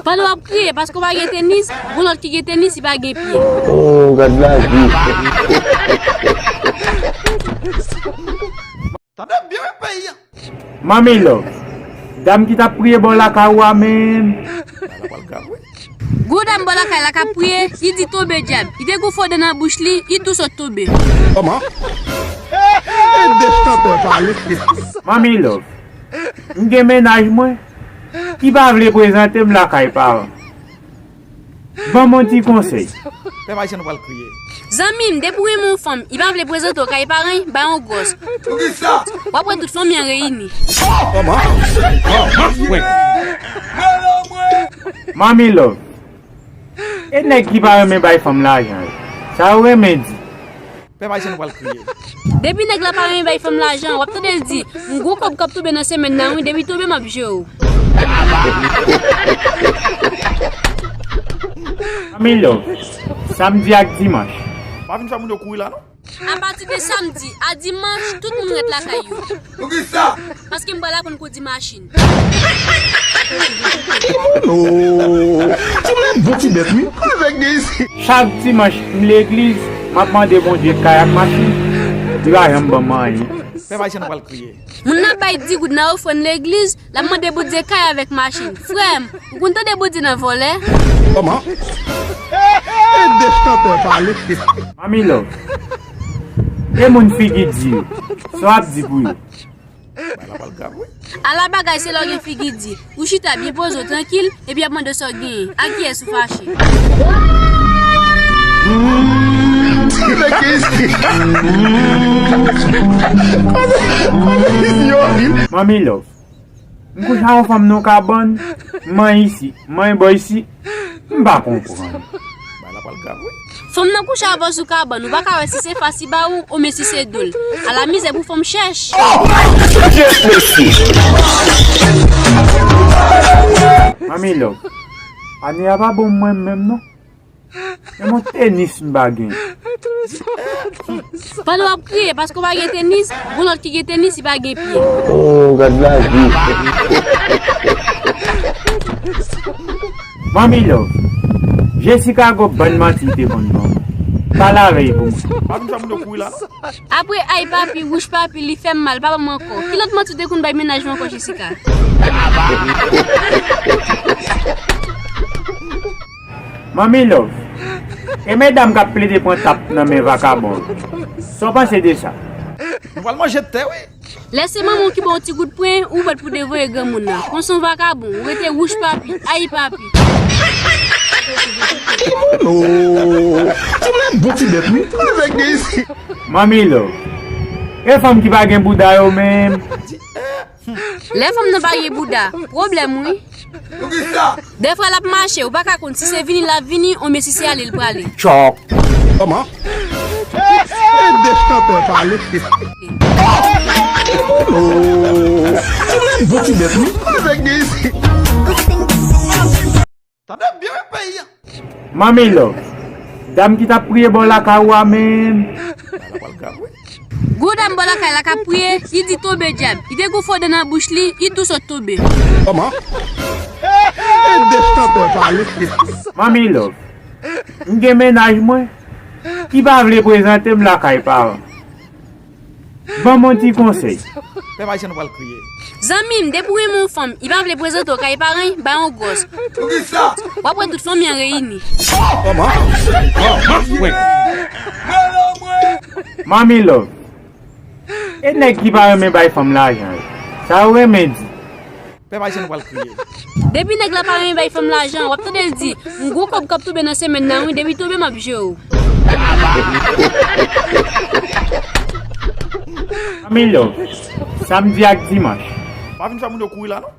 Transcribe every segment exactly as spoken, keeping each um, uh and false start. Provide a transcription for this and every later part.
Pandan w ap kriye, paske w pa gen tenis, gon lòt ki gen tenis, li pa gen pye. Oh, gad lavi. Tande byen, wi, peyi a. Manmi Love, dam ki t ap priye bò lakay ou a menm. Gwo dam bò lakay la k ap priye, li di tonbe dyab. Li te gon fo dan nan bouch li, li tou sot tonbe. Kòman? E de chantè pale. Manmi Love, m gen mennaj mwen ki pa vle prezante m lakay paran. Ban m yon ti konsèy. Pèp Ayisyen, nou pral kriye. Zanmi m, depi w renmen yon fanm, li pa vle prezante w kay paran, bay yon gwòs. Poukisa? W ap wè tout fanmi an reyini. Manmi Love, e nèg ki pa renmen bay fanm lajan yo, sa yo renmen di? Pèp Ayisyen, nou pral kriye. Depi nèg la pa renmen bay fanm lajan, w ap tande l di, "M gwo kòb k ap tonbe nan semèn nan, wi, depi tonbe, m ap jere w." Manmi Love, samdi ak dimanch. Pa vin fè moun yo kouri la, non. Apati de samdi a dimanch, tout moun ret lakay yo. Poukisa? Paske m pral aprann kondui machin. Oh, ti moun bon ti bèt, wi. Avèk de isi. Chak dimanch, m legliz, m ap mande Bondye kay ak machin, li pa janm ban m anyen. Pèp Ayisyen, nou pral kriye. Moun nan bay di goud nan ofrann legliz, l ap mande Bondye kay avèk machin. Frè m, ou konn tande Bondye nan vòlè? Kòman? E de chantè pale. Manmi Love, e moun figi di yo, sa w ap di pou yo? Bay la pral grav, wi. Ala bagay, se lè w gen figi di. Ou chita byen poze w, trankil, epi y ap mande w sa w genyen. Ak kiyès ou fache? Manmi Love, m kouche ak yon fanm nan yon kabann, m manyen isi, m manyen bò isi, m pa konprann. Bay la pral grav, wi. Fanm nan kouche avè w sou kabann, ou pa ka wè si se fas li ba ou, oubyen si se do l. Ala mizè pou fanm chèch. Manmi Love, ane a pa bon mwen menm non. Menm yon tenis m pa gen. Pandan w ap kriye, paske w pa gen tenis, gon lòt ki gen tenis, li pa gen pye. Oh, gad lavi. Manmi Love, Jessica gon bann manti li te konn ban mwen. Pale avè l pou mwen. Pa vin fè moun yo kouri la, non. Apre ay papi, wouch papi, li fè m mal, pa ban m ankò. Ki lòt manti w te konn bay mennaj mwen ankò, Jessica? Manmi Love, e medam k ap plede pran tap nan men vakabon yo, sa w panse de sa? Nou pral manje tè, wi. Lè se manman w ki ba w yon ti kout pwen, ou prèt pou devoye granmoun nan. Konsa yon vakabon, ou rete wouch papi, ay papi. Oh, ti moun bon ti bèt, wi. Avèk de isi. Manmi Love, e fanm ki pa gen bouda yo menm. Lè fanm nan pa gen bouda, pwoblèm wi. Poukisa? Dèfwa l ap mache, ou pa ka konn si se vini l ap vini, oubyen si se ale l prale. Tchòk. Kòman? E de chantè pale. Oh, ti moun bon ti bèt, wi. Avèk de isi. Tande byen, wi, peyi a. Manmi Love, dam ki t ap priye bò lakay ou a menm. Bagay la pral grav, wi. Gwo dam bò lakay la k ap priye, li di tonbe dyab. Li te gon fo dan nan bouch li, li tou sot tonbe. Kòman? E de chantè pale. Manmi Love, m gen mennaj mwen ki pa vle prezante m lakay paran. Ban m yon ti konsèy. Pèp Ayisyen, nou pral kriye. Zanmi m, depi w renmen yon fanm, li pa vle prezante w kay paran, bay yon gwòs. Poukisa? W ap wè tout fanmi an reyini. Kòman? Manmi Love, e nèg ki pa renmen bay fanm lajan yo, sa yo renmen di? Pèp Ayisyen, nou pral kriye. Depi nèg la pa renmen bay fanm lajan, w ap tande l di, "M gwo kòb k ap tonbe nan semèn nan, wi, depi tonbe, m ap jere w." Manmi Love, samdi ak dimanch. Pa vin fè moun yo kouri la, non.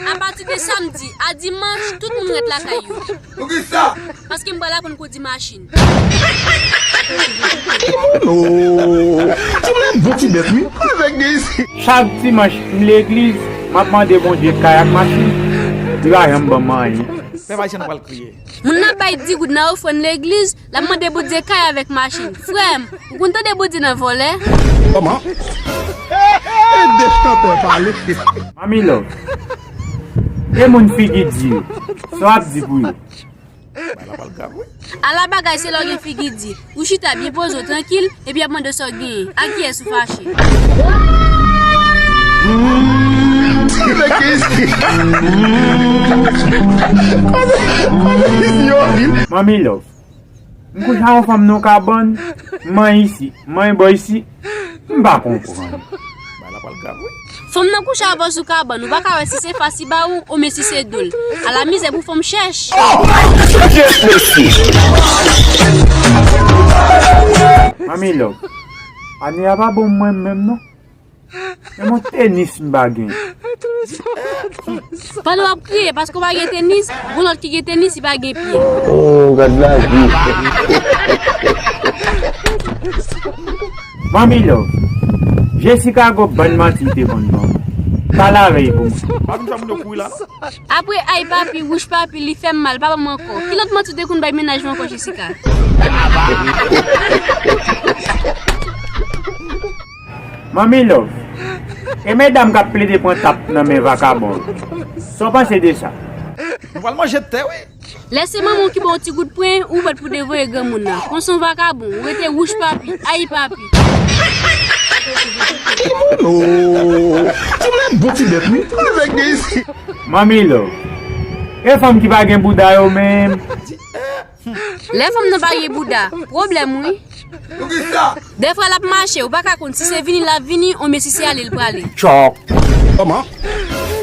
Apati de samdi a dimanch, tout moun ret lakay yo. Poukisa? Paske m pral aprann kondui machin. Oh, ti moun bon ti bèt, wi. Avèk de isi. Chak dimanch, m legliz, m ap mande Bondye kay ak machin, li pa janm ban m anyen. Pèp Ayisyen, nou pral kriye. Moun nan bay di goud nan ofrann legliz, l ap mande Bondye kay avèk machin. Frè m, ou konn tande Bondye nan vòlè? Kòman? E de chantè pale. Manmi Love, E moun figi di yo, sa w ap di pou yo? Ala bagay, se lè w gen figi di. Ou chita byen poze w, trankil, epi y ap mande w sa w genyen. Ak kiyès ou fache? Manmi Love, m kouche ak yon fanm nan yon kabann, m manyen isi, m manyen bò isi, m pa konprann. Fanm nan kouche avè w sou kabann, ou pa ka wè si se fas li ba ou, oubyen si se do l. Ala mizè pou fanm chèch. Manmi Love, ane a pa bon mwen menm non. Menm yon tenis m pa gen. Pandan w ap kriye paske w pa gen tenis, gon lòt ki gen tenis, li pa gen pye. Oh, gad lavi. Manmi Love, Jessica gon bann manti li te konn ban mwen. Pale avè l pou mwen. Pa vin fè moun yo kouri la non. Apre ay papi, wouch papi, li fè m mal, pa ban m ankò. Ki lòt manti w te konn bay mennaj mwen ankò, Jessica? Manmi Love, e medam k ap plede pran tap nan men vakabon yo, sa w panse de sa? Nou pral manje tè, wi. Lè se manman w ki ba w ti gout pwen, ou prèt pou devoye granmoun nan. Konsa w vakabon, ou rete wouch papi, ay papi. Ti moun, oh, ti moun bon ti bèt, wi. Manmi Love, e fanm ki pa gen bouda yo menm. Lè fanm nan pa gen bouda, pwoblèm wi. Dèfwa l ap mache, ou pa ka konn si se vini l ap vini, oubyen si se ale l prale. Tchòk. Kòman?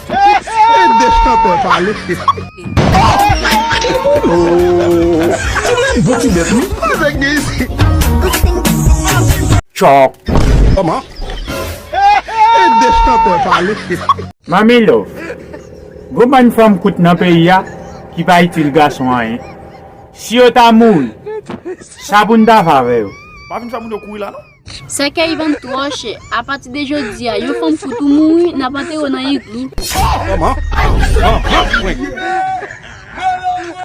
E de chantè pale. Oh, ti moun bon ti bèt, wi. Tchòk. Kòman? E de chantè pale. Manmi Love, gon bann fanm kout nan peyi a ki pa itil gason anyen. Si yo ta mouri, sa pou n ta fè avè yo? Pa vin fè moun yo kouri la non. Sèkèy vann twò chè. Apati de jodi a, yon fanm kout ou mouri, n ap antere w nan iglou. Kòman?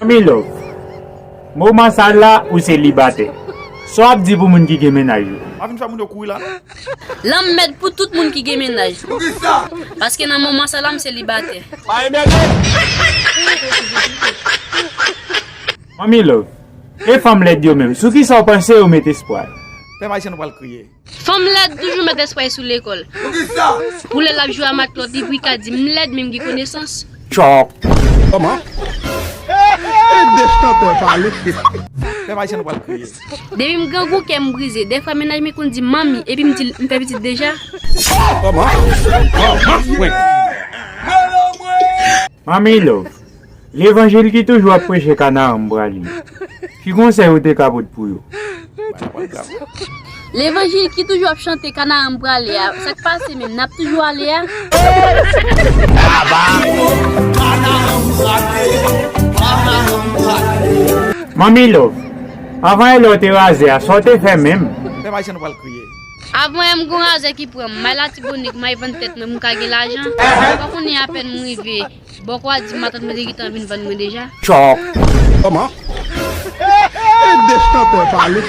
Manmi Love, moman sa la ou selibatè. Sa w ap di pou moun ki gen mennaj yo? Pa vin fè moun yo kouri la non. Lanmèd pou tout moun ki gen mennaj. Paske nan moman sa la, m selibatè. Manmi Love, e fanm lèd yo menm, sou kisa w panse yo met espwa yo? Pèp ayisyen nou pral kriye. Fanm lèd toujou met espwa sou lekòl. Pou lè l ap jwe a matlòt, li pou ka di, "M lèd, men m gen konesans." Tchòk. Kòman? E de chantè pale. Pèp ayisyen nou pral kriye. Depi m grangou, kè m brize. Dèfwa mennaj mwen konn di, "Manmi," epi m di, "M fè pitit deja." Kòman? Kòman? Manmi Love, levanjil ki toujou ap preche Kanaran m prale. Ki konsèy ou te ka pot pou yo? Levanjil ki toujou ap chante Kanaran m prale a, sa k pase menm, n ap toujou ale a? Manmi Love, anvan yè lè w te razè a, sa w te fè menm? Pèp ayisyen nou pral kriye. Avan yè m gon razè ki pran m, m al Latibonit, m al vann tèt mwen pou m ka gen lajan. Ou pa konnen apèn m rive. Bòkò a di matant mwen te gentan vin vann mwen deja. Tchòk. Kòman? E de chantè pale.